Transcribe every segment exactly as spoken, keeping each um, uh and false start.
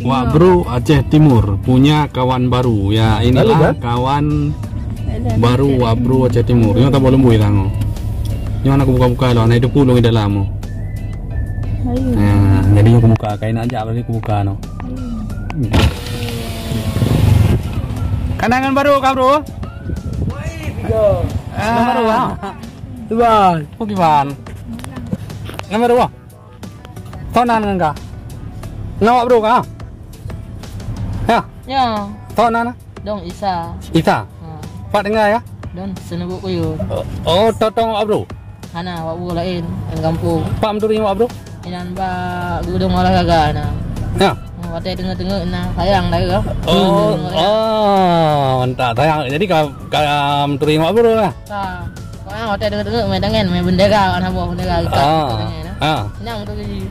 Wak Bro Aceh Timur punya kawan baru. Ya, inilah kawan baru Wak Bro Aceh Timur. Nyoe tabang leumbui tangoe. Nyoe hana kubuka-buka lom, hana itu pulung di dalam. Ayo. Nah, jadi nyoe kubuka, kain aja tadi kubuka noh. Ayo. Kanangan baru kah, Bro? Ah. Nomor dua. Tuan. Oh, kiban. Nomor dua. Toh nan ngon kah? Ngon Wak Bro kah? Ya. Ya. Toh nan? Dong Isa. Isa. Ha. Pat tinggai ya? Dong Seuneubuet Kuyun. Oh, oh, toh, toh Wak Bro? Hana, Wak Bro laén, laén gampông. Pat meuturi Wak Bro? Inan bak geudong olahraga na. Ya. Ha, watèe teungeut-teungeut na, sayang dah ke? Oh, oh, mantap. Sayang. Jadi ka, ka meuturi Wak Bro lah. Ka. Kok watèe teungeut-teungeut main tangan, main bendera, aneuk buah bendera kita. Ah. Ah. Nang tu ji.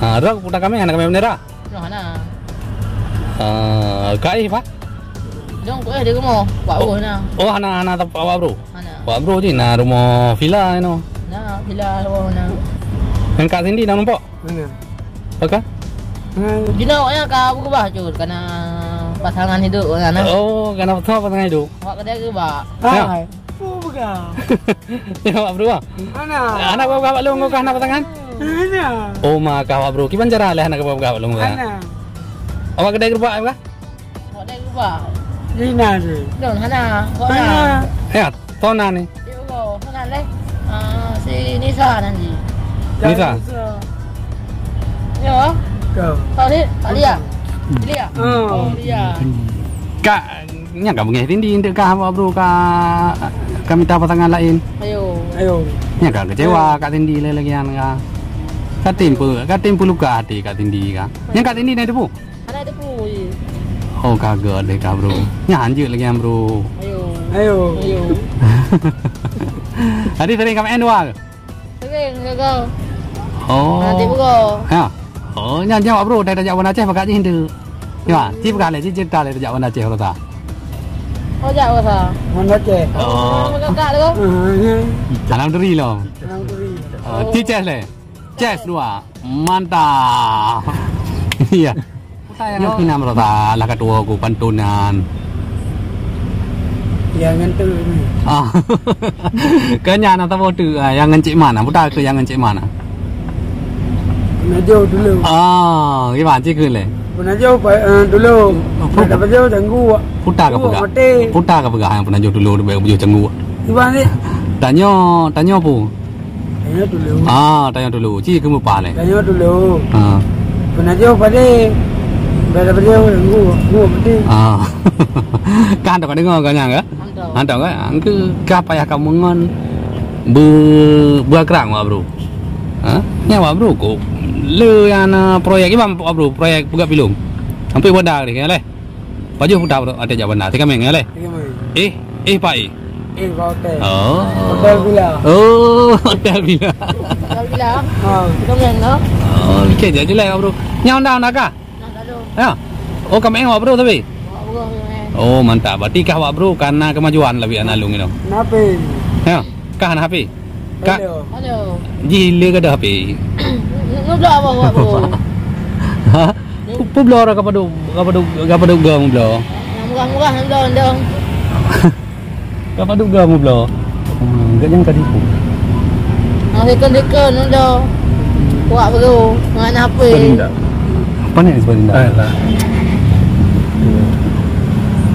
Ah, dah puta kami hana kami bendera. Noh hana. Ah, ka éh, Pak? Dong ku éh di rumoh, Wak Bro na. Oh, hana, hana tempat Wak Bro. Hana. Wak Bro ji na rumoh villa inoe. Na villa rumoh na. Ngon Kak Cindy na numpok? Mana? Oke. Jinoe awaknyan ka beurubah cut, kana pasangan hidup awaknyan na. Oh, kana pasangan hidup. Awak keudéh geubak. Ya. Hai. Oh, peugah. Ya, Wak Bro. Hana. Hana peugah bak lôn kah hana pasangan? Hana. Oh, ma kah Wak Bro. Kiban cara lé hana peugah bak lôn kah? Hana. Awak keudéh geubak kah? Awak keudéh geubak. Lina tu. Don hana. Awak hana. Ya, toh nan ni. Yo, hana lé. Ah, si Nisa nan ji. Nisa? Nisa. Yo. Kau. Kau ni, tak lihat. Lihat. Oh. Oh, lihat. Kak, nyan ka beungéh Cindy enteuk kah Wak Bro ka, ka mita pasangan laén. Ayo. Ayo. Nyan ka kecewa Kak Cindy lé lagèe nyan ka. Ka tem peu, ka tem peuluka até Kak Cindy ka. Nyan Kak Cindy na teupeue? Hana teupeue. Oh, ka gèt lé ka, Bro. Nyan hanjeuet lagèe nyan, Bro. Ayo. Ayo. Ayo. Tadi sering ka main dua ke? Sering, gagal. Oh. Nanti buka. Ya. Oh, nyan jawab, Bro, dah tajak Banda Aceh pakat jih tu. Ya, ci peugah lé, ci cerita lé tajak Banda Aceh, Bro, ta. Oh, jak Banda Aceh. Oh. Kakak tu. Ah, ya. Alhamdulillah. Alhamdulillah. Oh, ci ces lé. Ces dua. Mantap. Iya. Nyoe pih na meurasa lah ka tuwo ku pantonan. Ya, ngon tu ni. Ah. Kan nyan na saboh tu, ah, nyang ngon Cik Man, ah, puta keu nyang ngon Cik Man, ah. Peunajoh dulu. Ah, gimana cik keu lé? Peunajoh pa-, eh, dulu. Pu- Pada pajoh tanggu. Puta ka peugah. Mati. Puta ka peugah nyang peunajoh dulu, leubeh pajoh tanggu. Gimana ni? Tanyoe, tanyoe pu. Tanyoe dulu. Ah, tanyoe dulu. Ci keu mupa lé. Tanyoe dulu. Ah. Peunajoh padé. Pada pajoh tanggu. Gua mati. Ah. Kan tak dengar kan nyang ke? Hantom. Hantom kan? Angke ka payah kamu ngon be-, beuakrab ngon Wak Bro. Ha? Nyan Wak Bro kok le nyang na proyek iban Wak Bro, proyek peugah filem. Sampai Banda deh, kan leh? Pajoh puta Wak Bro, ada jak Banda. Tiga meng, kan leh? Tiga meng. Eh, eh, Pak, eh. Eh, Pak Hotel. Oh. Hotel Villa. Oh, Hotel Villa. Hotel Villa. Ha. Tiga meng, no? Oh, okey, jadi lah, Wak Bro. Nyan Honda, Honda kah? Ya. Oh, ka main Wak Bro tapi? Wak Bro, ya. Oh, mantap. Berarti kah Wak Bro ka na kemajuan lebih anak lung itu. Kenapa? Ya. Kah na H P? Kak. Halo. Halo. Ji le ka ada H P. Nu bloe apa Wak Bro? Ha? Pu-, pu bloe ka padum, ka padum, ka padum ga mu bloe. Yang murah-murah yang bloe, yang Ka padum ga mu bloe? Hmm, gak nyang ka tipu. Nah, second-second udah. Kuat baru. Mana apa? Spring dah. Apa ni spring dah? Ayolah.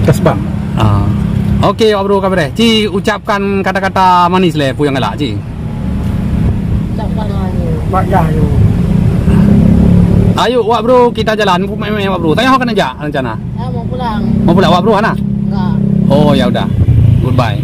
Kasbah. Ah. Okey, Wak Bro, kabareh. Ci ucapkan kata-kata manis leh, pu nyang galak, Ci. Ucapkan manis. Mak dah tu. Ayo, Wak Bro, kita jalan. Pu mek-mek, Wak Bro. Tanya ho kena jak rencana. Ah, mau pulang. Mau pulang, Wak Bro, hana? Enggak. Oh, ya udah. Goodbye.